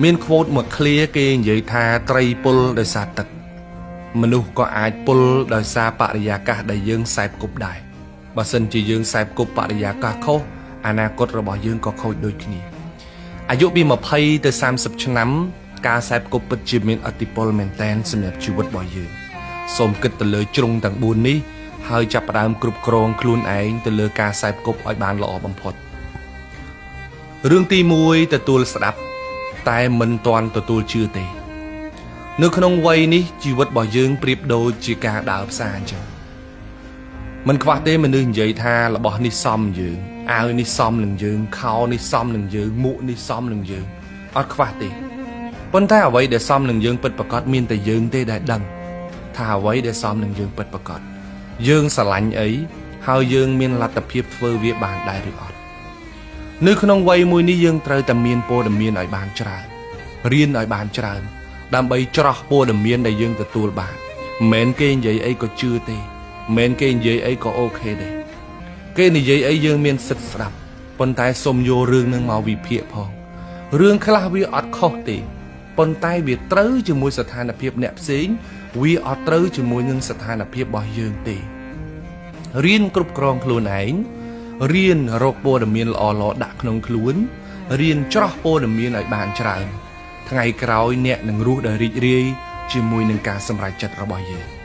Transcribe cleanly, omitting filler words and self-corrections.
មាន quote មួយឃ្លាគេនិយាយថាត្រីពុលដោយសារទឹកមនុស្សក៏អាចពុលដោយសារបរិយាកាសដែលយើងសេពគប់ដែរបើសិនជាយើងសេពគប់បរិយាកាសខុសអនាគតរបស់យើងក៏ខូចដូចគ្នាអាយុពី20ទៅ30ឆ្នាំការសេពគប់ពិតជាមានឥទ្ធិពលមែនទែនសម្រាប់ជីវិតរបស់យើងសូមគិតទៅលើជ្រុងទាំង4នេះហើយចាប់ផ្ដើមគ្រប់គ្រងខ្លួនឯងទៅលើការសេពគប់ឲ្យបានល្អបំផុតរឿងទី1ទទួលស្ដាប់តែមិនទាន់ទទួលជឿទេនៅក្នុងវ័យនេះជីវិតរបស់យើងប្រៀបដូចជាការដើរផ្សារអញ្ចឹងមិនខ្វះទេមនុស្សនិយាយថារបស់នេះសមយើងអាវនេះសមនឹងយើងខោនេះសមនឹងយើងមួកនេះសមនឹងយើងអត់ខ្វះទេប៉ុន្តែអ្វីដែលសមនឹងយើងពិតប្រាកដមានតែយើងទេដែលដឹងថាអ្វីដែលសមនឹងយើងពិតប្រាកដយើងស្រឡាញ់អីហើយយើងមានលទ្ធភាពធ្វើវាបានដែរឬអត់នៅក្នុងវ័យមួយនេះយើងត្រូវតែមានព័ត៌មានឲ្យបានច្រើនរៀនឲ្យបានច្រើនដើម្បីច្រោះព័ត៌មានដែលយើងទទួលបានមិនមែនគេនិយាយអីក៏ជឿទេមិនមែនគេនិយាយអីក៏អូខេដែរគេនិយាយអីយើងមានសិទ្ធិស្ដាប់ប៉ុន្តែសូមយករឿងនឹងមកវិភាគផងរឿងខ្លះវាអត់ខុសទេប៉ុន្តែវាត្រូវជាមួយស្ថានភាពអ្នកផ្សេងវាអត់ត្រូវជាមួយនឹងស្ថានភាពរបស់យើងទេរៀនគ្រប់គ្រងខ្លួនឯងរៀនរកព័ត៌មានល្អៗដាក់ក្នុងខ្លួនរៀនច្រោះព័ត៌មានឲ្យបានច្រើនថ្ងៃក្រោយអ្នកនឹងរស់ដោយរីករាយជាមួយនឹងការសម្រេចចិត្តរបស់យើង។